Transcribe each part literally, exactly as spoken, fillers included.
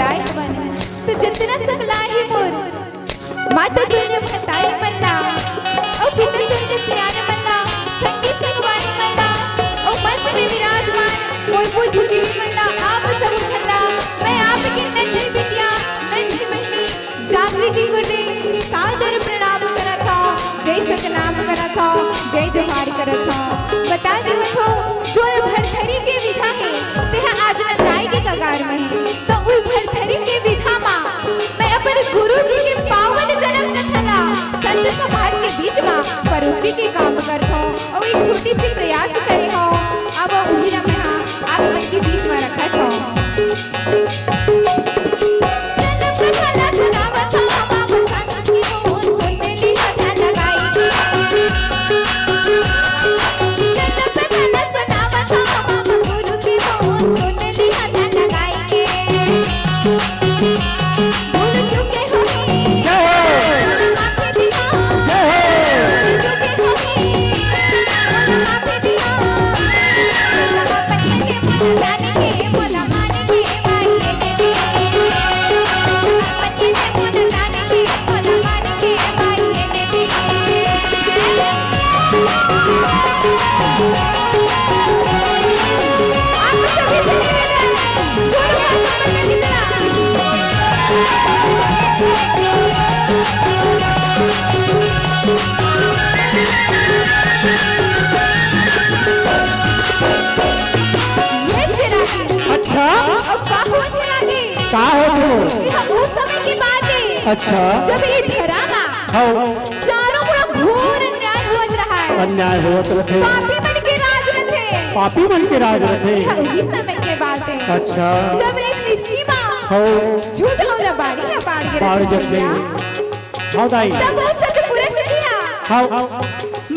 पटाए हवन, त जतना सकलाही मोर माता तुल्य महतारी मन ला, अउ पिता तुल्य सियान मन ला, संगी संगवारी मन ला, अउ मंच में विराजमान मोर बुद्धिजीवी मन ला, आप सबो झन ला मैं आपके नन्ही बिटिया, नन्ही बहिनी जागृति कुंडे सादर प्रणाम करत हौं, जय सतनाम करत हौं, जय जोहार करत हौं। बता देवत हौं, जो भरथरी के विधा हे, तेहा आज नंदाए के कगार में हे। त उही भरथरी के विधा मा मैं अपन गुरुजी के पावन जन्म कथा ला संत समाज के बीच मा परोसी के काम करत हौं अउ एक छोटी सी प्रयास करे हौं। अब उही ला मैं हा आप मन के बीच मा रखत हौं। जय हो। जय हो। अच्छा। अब का होत हे आगे? का होत हे? ये ह उस समय के बात हे। अच्छा। जब ये धरा मा हौ। चारों मुड़ा घोर अन्याय होत रहा हे। अन्याय होत रथे। पापी मन के राज रथे। पापी मन के राज रथे। ये ह उही समय के बात हे। अच्छा। जब ये सृष्टि मा हौ। झूठ अउ लबाड़ी ह बाढ़ गे बाढ़ रथे। जथे। हौ दाई। तब वो सतपुरुष जी ह हौ।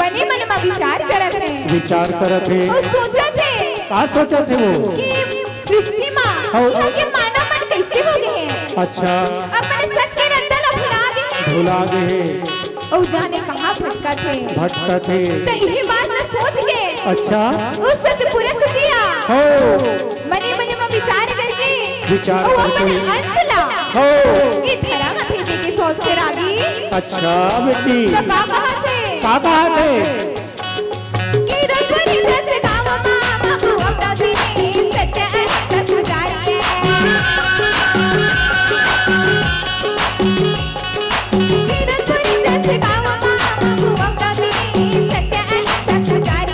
मने मन मा विचार करत हे। विचार करत हे। अउ सोचत हे। का सोचत हे वो? कि सृष्टि मा हौ। इहाँ के मानव मन कइसे हो गे हे? अच्छा। अपन सत के रद्दा ला भुला गे हे। भुला गे हे। अउ जाने कहाँ भटकत हे। भटकत हे। त इही बात ला सोच के अच्छा। उस सतपुरुष जी ह हौ। मने मने मा विचार करके विचार अउ अपन करके। अंश ला हौ। ए धरा मा भेजे के सोचथे रागी। अच्छा बेटी। त का कहत हे? का कहत हे? कि रघुवर जस गाँव मा बाबू अपना भी सत्य अहिंसा पुजारी। कि रघुवर जस गाँव मा बाबू अपना भी सत्य अहिंसा पुजारी।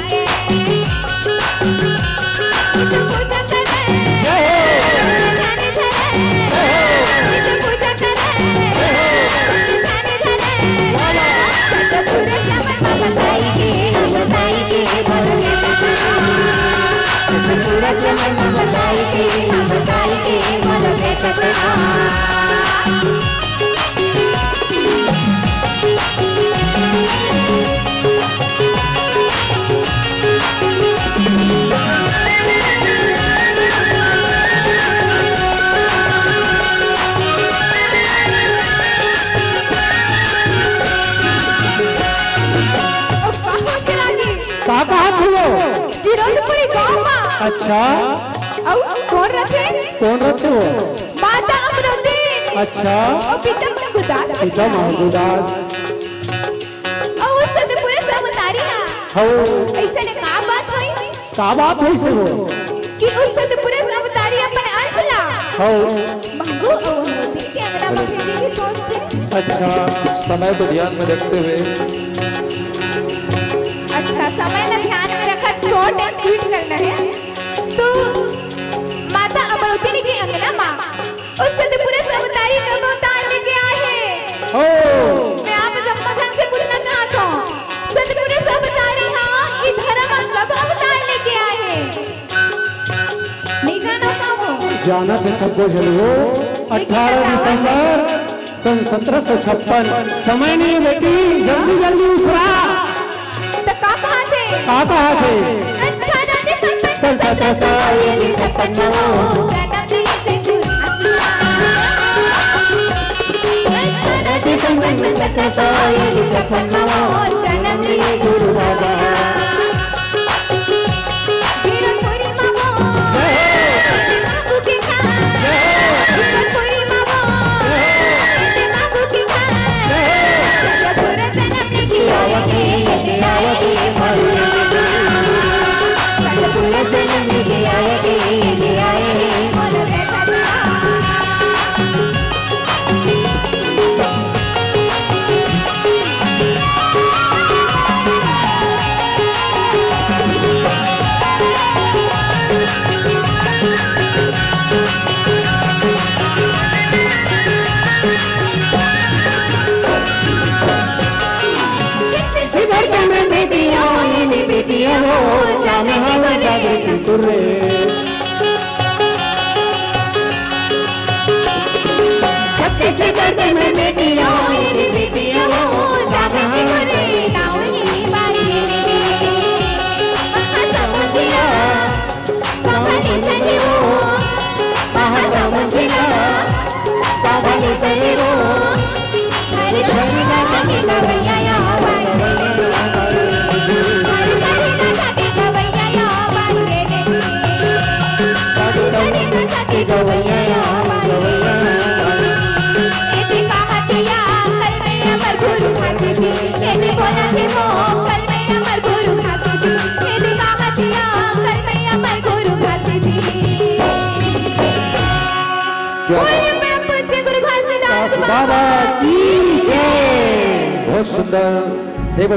का कहत हे वो? गिरौदपुरी गाँव मा। अच्छा। अउ कोन रथे? कोन रथे वो? माता अमरौती। अच्छा। अउ पिता मंगुदास। पिता मंगुदास। अउ उस सतपुरुष अवतारी ह। हौ। अइसने का बात होइस? का बात होइस वो? कि उस सतपुरुष अवतारी अपन अंश ला हौ। महंगू अउ अमरौती के अंगना मा भेजे के सोचथे। अच्छा, समय को ध्यान में रखते हुए। अच्छा, समय ला ध्यान में रखत short and sweet करना हे। तो माता अमरौती के अंगना मा ओ सतपुरुष अवतारी कब अवतार लेके आए हे? ओ। मैं आप जम्मो झन से पूछना चाहत हौं, सतपुरुष अवतारी ह, ए धरा मा कब अवतार लेके आए हे? नइ जानव का वो? जानत हे सबो झन वो, अठारह दिसंबर सन सत्रह सौ छप्पन। समय नइ हे बेटी, जल्दी जल्दी उसरा। त का कहत हे? का कहत हे? सन सत्रह सौ छप्पन मा वो। जय हो। जय हो। बोलिए परम पूज्य गुरु घासीदास बाबा की जय। बहुत सुंदर। देव